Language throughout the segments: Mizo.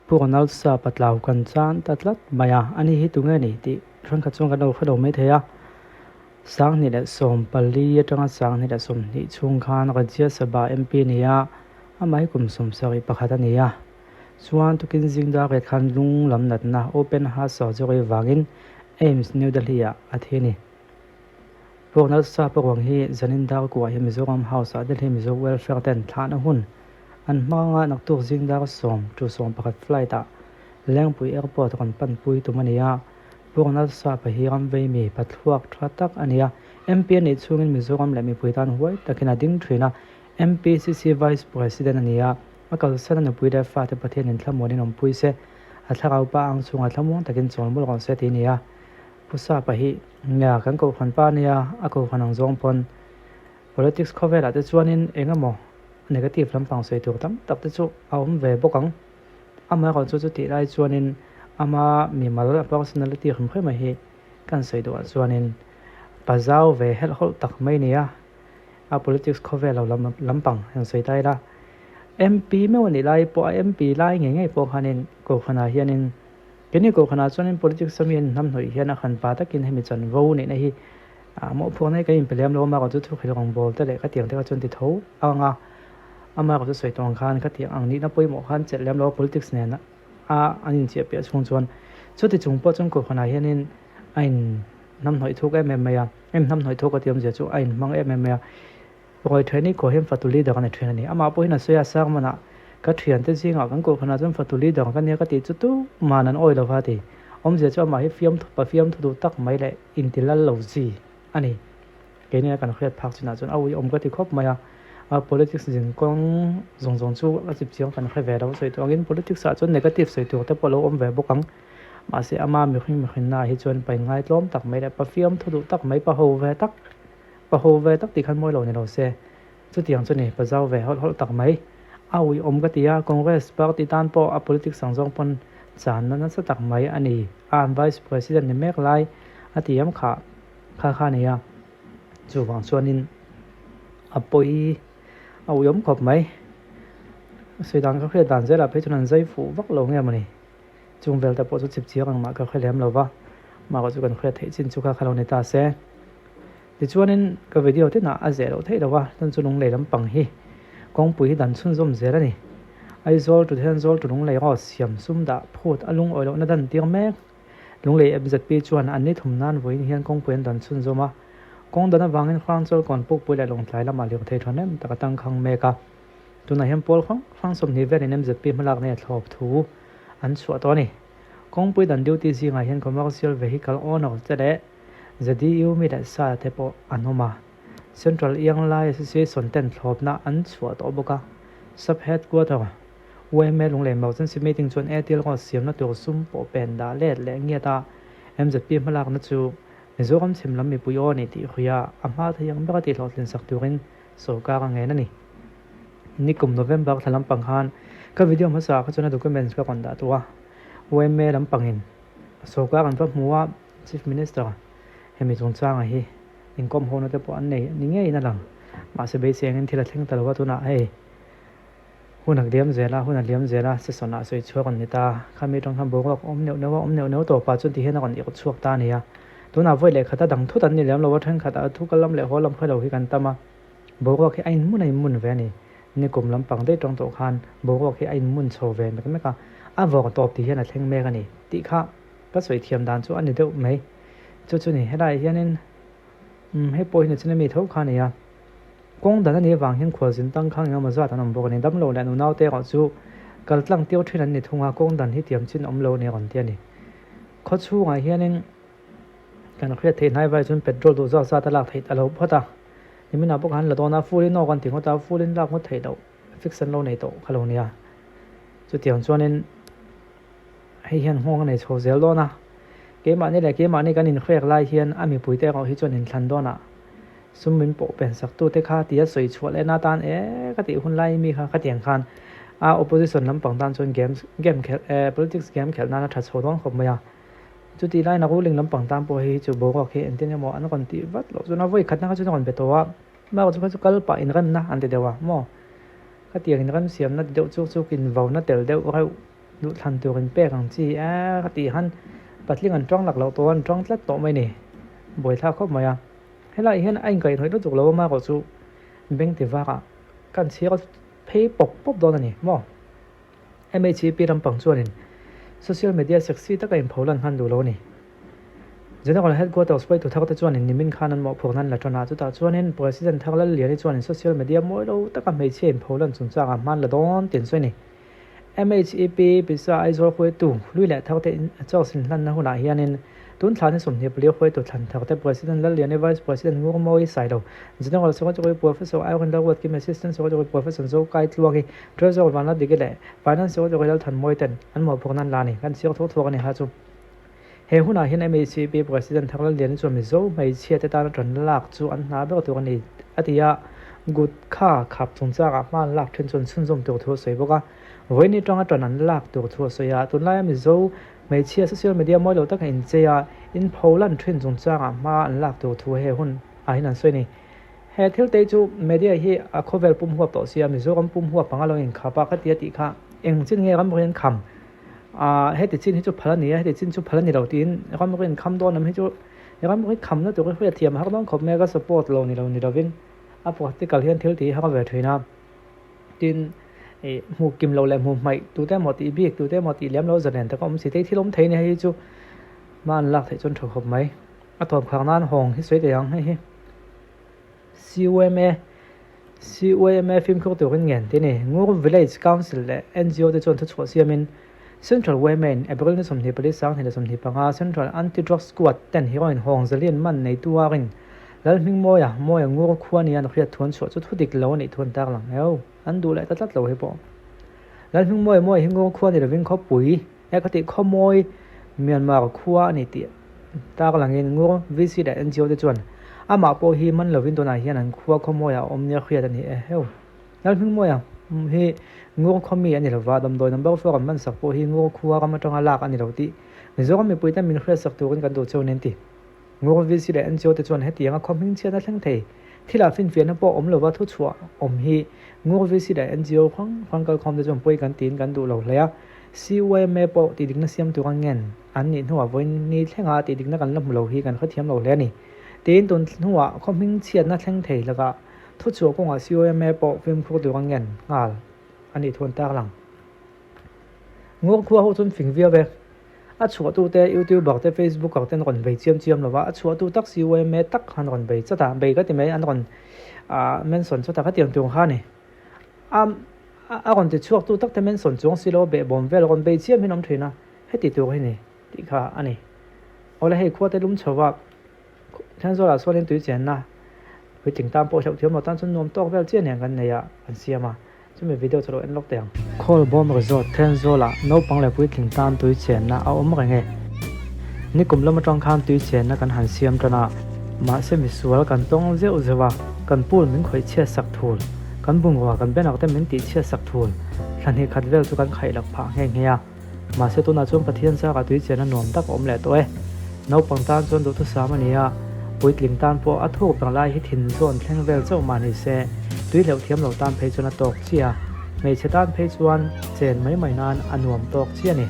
Pu Ronald Sapa tlau kan chan ta tlat mai a, ani hi tunge ni tih thenkhat chuan kan lo hre lo mai thei a. 2014 atanga 2020 chhung khan Rajya Sabha MP a ni a, amah hi kum 71 a ni a. Chuan tukin zing dar riat khan lung lam natna open heart surgery vangin AIIMS New Delhi ah a thi a ni. Pu Ronald Sapa ruang hi zanin dar kuah hi Mizoram House ah Delhi Mizo Welfare ten thlahna hun An hmanga naktuk zing dar 10 to 11 flight ah Lengpui Airport rawn panpui tum a ni a, Pu Ronald Sapa hi ram vei mi pathluak tha tak a ni a, MP a nih chhungin Mizoram leh mipui tan huai takin a ding thin a, MPCC Vice President a ni a, a kalsan a nupui leh fate Pathianin thlamuanin awmpui se, a thlarau pa ang chhungah thlamuang takin chawl mawlh rawh se tih a ni a. Pu Sapa hi nia kan kohhran pa a nia, a kohhran ang zawng pawn Politics khawvelah te chuanin eng emaw negative lampang sawi tur tam tak te chu a awm ve bawk ang. Amaherawhchu chu tih lai chuanin ama mimal a personality hrim hrim a hi kan sawi duhah chuanin pa zau ve helh hawlh tak mai nia a politics khawvel lo lam lampang han sawi ta ila. MP meuh a nih lai pawh a MP lai ngei ngei pawh khanin Kohhranah hianin Keini Kohhranah chuanin politics ami an hnamhnawih hian a khan pa takin hemi chanvo neihna hi A mawhphuahna hi kan inpe lem lo, amah erawh chu thukhelh rawngbawl te leh khatiang te kha chuan ti tho ang a, amah erawh chu sawi tawh ang khan khatiang ang nihna pawimawh khan chelh lem lo a, politics nen a an inchiah piah chhung chuan chuti chung pawh chuan Kohhranah hianin a in hnamhnawih thuk em em mai a, a in hnamhnawih thuk a tih awmzia chu a inhmang em em mai a, Ruai thian hi kawh hian fatu leader a ni thin a ni, amah pawhin a sawi a, sermon ah ka thiante zingah kan Kohhranah chuan fatu leader ka nia ka tih chu tuman an awi lo va a ti, awmzia chu amah hi fiamthu pa fiamthu duh tak mai leh Inti lal lo chi a ni. Keini a kan hriat phak chinah chuan a uiawm ka ti khawp mai a, a politics zin kawng zawng zawng chu a chip chiang kan hre ve lo sawi tur angin politics ah chuan negative sawi tur te pawh a lo awm ve bawk ang. Mahse ama mihring mihrinna ah hi chuan pa inngai tlawm tak mai leh pa fiam thu duh tak mai pa ho ve tak pa ho ve tak tih khan mawi lo ni lo se chutiang chu ni pa zau ve hawlh hawlh tak mai a uiawm ka ti a, Congress party tan pawh a politics ang zawng pawn channa nasa tak mai a ni. A an Vice President ni mek lai a ti em kha kha kha nia chuvang chuanin a pawi a uiawm khawp mai sawi dan ka hriat dan zelah phei chuan an zai fuh vak lo nge mawni chung vel te pawh chu chip chiang ang mah ka hre lem lo va mahka chu kan hriat theih chin chu kha kha lo ni ta se tichuanin ka video te nah a zeh loh theih lo va chuan chu lunglei lampang hi kawngpui hi dan chhunzawm zel a ni. Aizawl to Thenzawl to Lunglei Road siam sum dah phut a lungawi lohna dan tir mek. Lunglei MZP chuan an ni thum nan vawiin hian kawngpui an dan chhunzawm a. Kawng dan avangin Hrangchawl kawn pukpui leh Lawngtlai lamah lirthei thahnem tak a tangkhang mek a. Tunah hian pawl hrang hrang 20 velin MZP hmalak nei a thlawp thu an chhuah tawh a ni. Kawngpui dan duty zingah hian commercial vehicle owner te leh ZDU mi leh sa te pawh an awm a. Central Ianglai Association ten thlawpna an chhuah tawh bawk a, Sub Headquarter yma Lunglei Emergency Meeting chuan Airtel Road siamna tur sum pawh pen dah let leh ngiat a, MZP hmalakna chu Mizoram chhim lam mipui aw ni tih hria a hma thei ang bera tihhlawhtlin sak turin sorkar a ngen a ni. Nikum November thla lampang khan ka video hmasa kha chuan a documents ka rawn dah tawh a, yma lampangin sorkar an va hmu a, Chief Minister hemi chungchanga hi inkawm hona te pawh an nei ni ngeiin a lang. Mahse beisei angin thil a thleng ta lo a, tunah hei hun a liam zel a, hun a liam zel a, session ah sawi chhuak an ni ta. Khami atang khan boruak a awm neuh neuh a, awm neuh neuh tawpah chuan tihian a rawn irh chhuak ta a ni a. Tunah vawi leh khat a dang thut an ni lem lo a, thenkhat ah thu kal lam leh haw lam hre lo hi kan tam a, boruak hi a inhmun a inhmun ve a ni. Nikum lampang daih tang tawh khan boruak hi a inhmun chho ve mek mek a, a vawr tawp ti hian a thleng mek a ni tih kha ka sawi thiam dan chu a ni deuh mai. Chu chu ni, helaiah hianin umm hei pawh hi nichina mi tho kha a ni a, kawng dan a nih avang hian khualzin tang kha engemaw zat an awm bawk a ni. Damlo leh nunau te erawh chu kal tlang tir thin an ni thung a, kawng dan hi tiam chin awm lo a ni a rawn ti a ni. Khaw chhungah hianin kan hriat theih hnai vai chuan petrol duh zat zat a lak theih ta lo phawt a, niminah pawh khan la dawn a, full in awk an ti ngawt a, full in lak ngawt theih loh fix an lo nei tawh kha lo nia. Chutiang chuanin. Hei hian nghawng a nei chho zel dawn a, keimahni leh keimahni kan inhrek lai hian a mipuite erawh hi chuan inthlan dawn a, sum min pawh pen sak tute kha tia sawi chhuah leh na tan e ka tih hun lai mi kha khatiang khan a opposition lampang tan chuan games game khelh eh politics game khelh nan a tha chho dawn khawp mai a, chutih laiin a ruling lampang tan pawh hei hi chu boruak hi engtin emaw an rawn tih vat loh chuan a vawi khatna kha chuan a rawn be tawh a, amaherawhchu chu kha chu kal pah inremna an ti deuh a maw khatiang inremsiamna ti deuh chuk chuk invauna tel deuh reuh. Duhthlan tur in pek ang chi e ka tih han patling an tawng lak loh tawh an tawng tlat tawh mai ni. Buaithlak khawp mai a. Helaiah hian a inkaihhnawih lutuk lo a marawh chu beng ti vak ah kan chhiar phei pawp pawp dawn a ni maw? MHEP lampang chuanin social media sexy taka inpholan khan duh lo a ni. General Headquarters hruaitu thar te chuanin nimin khan an mawhphurhna an la tan a, chutah chuanin President thar Lalliani chuanin social media mawi lo taka hmeichhia inpholan chungchangah hman la dawn tih an sawi a ni. MHEP Pisa Aizawl hruaitu hlui leh thar te charge inhlanna hunah hianin tun thla ni 24 hruaitu thlan thar te President Lalliani Vice President Ngurmawi Sailo, General Secretary Professor Irene Lalruatkim Assistant Secretary Professor Zokai Tluangi, Treasurer Vanladiki leh Finance Secretary Lalthanmawi ten an mawhphurhna an la a ni. Kan chhiar thuak thuak a ni ha chu. He hunah hian MHCP President Thar Lalliani chuan Mizo hmeichhia te tana tan lak chu an hna ber tur a ni a ti a, Gutkha khap chungchangah hma an lak then chuan chhunzawm tur thu a sawi bawk a. Vawiin atanga tan an lak tur thu a sawi a, tunlaia Mizo hmeichhia social media mawi lo taka inchei a, inpho lan thin chungchangah hma an lak tur thu he hun ah hian an sawi a ni. He thil te chu media hi a khawvel pum huap tawh sia, Mizoram pum huap anga lo inkhap a, khatia tih kha eng chin nge ram rin kham? Ahh heti chin hi chu phal a ni a, heti chin chu phal a ni lo tiin ram rin kham dawn lam hi chu ram rin khamna tur hi hriat thiam a har dawn khawp mai a, ka support lo ni lo ni lovin a practical hian thil tih hi har ve thin a. Tin ih hmuh kim lo leh hmuh hmaih tute emaw tih bik tute emaw tih lem lo zalen taka awm si te hi thil awm thei a ni hei hi chu hma an lak theih chuan tha khawp mai. A tawp khar nan hawng hi sawi thei ang hei hi. CYMA CYMA fimkhur turin ngen tih a ni. Ngur Village Council leh NGO te chuan thuchhuah siamin Central YMA in April ni 24 2025 Central Anti-Drug Squad ten heroin hawng zalian man neitu a rin Lalhmingmawia Mawia Ngur khua nia an hriat thuan chhuah chu thu dik lo a nih thuan tak lang eo an duh leh ta tlat lo hi pawh Lalhmingmawia Mawia hi Ngur khua ni lovin khawpui e ka tih khawmawi Myanmar khua a ni tih tak langin Ngur VC leh NGO te chuan amah pawh hi man lovin tunah hian an khua khawmawiah a awm nia hriat a ni e heu. Lalhmingmawia hi Ngur khaw mi a ni lova, damdawi number four an hmansak pawh hi Ngur khua ram atanga lak a ni lo tih Mizoram mipuite min hriatsak turin kan duh cheu nen ti. Ngur VC leh NGO te chuan hetianga khaw hmingchhiatna thleng thei thilah finfiahna pawh awm lova thuchhuah awm hi Ngur VC leh NGO hrang hrang kalkhawm te chuan pawi kan tiin kan duh lo hle a. CYMA pawh tihdikna siam tura ngen an nih hnuah vawiin ni thlenga tihdikna kan la hmu lo hi kan hrethiam lo hle a ni. Tiin tun hnuah khaw hmingchhiatna thleng thei lakah thuchhuah kawngah CYMA pawh fimkhur tura ngen nghal a nih thu an tarlang. Ngur khua ho chuan fing viau e. A chhuahtute YouTuber te Facebooker te an rawn bei chiam chiam lo va, a chhuahtu tak CYMA tak khan rawn bei chat a, bei ka ti mai an rawn mention chat a ka tiang tur kha a ni. A a rawn ti chhuak tu tak te mention chuang si lo a behbawm vel rawn bei chiam hian awm thin a, heti tur hi ni tih kha a ni. Awle hei khua te lum chho va, Thenzawl ah chuanin tui chenna puitling tan pawh hleuh thiam lo tan chuan nuam tawk vel chiah nen kan nei a an siam a, chumi video chu lo en lawk teh ang. Khawlbawm Resort Thenzawl ah naupang leh puitling tan tui chenna a awm reng e. Nikum lam atang khan tui chenna kan han siam tan a, mahse misual kan tawng zeuh zeuh a, kan pool min khawih chhiat sak thul, kan bungrua kan banner te min tih chhiat sak thul, thla hnih khat vel chu kan khaih lak phah nghe nghe a. Mahse tunah chuan Pathian chakah tui chenna nuam tak a awm leh tawh e. Naupang tan chuan duhthusam a ni a, puitling tan pawh a thuk ber lai hi thin zawn thleng vel chauh mah ni se, tui hleuh thiam lo tan phei chuan a tawk chiah a, hmeichhe tan phei chuan chen mai mai nan a nuam tawk chiah a ni.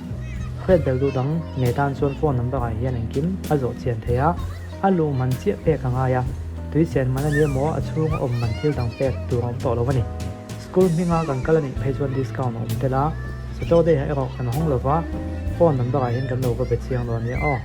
Hriat belh duh dang nei tan chuan phone number ah hian engkim a zawh chian thei a, a luh man chiah pek a ngai a, tui chen man a ni emaw a chhung awm man thil dang pek tur a awm tawh lo a ni. School hminga kan kal a nih phei chuan discount a awm tel a, Saturday ah erawh kan hawng lova, phone number ah hian kan lo va be chiang dawn nia aw.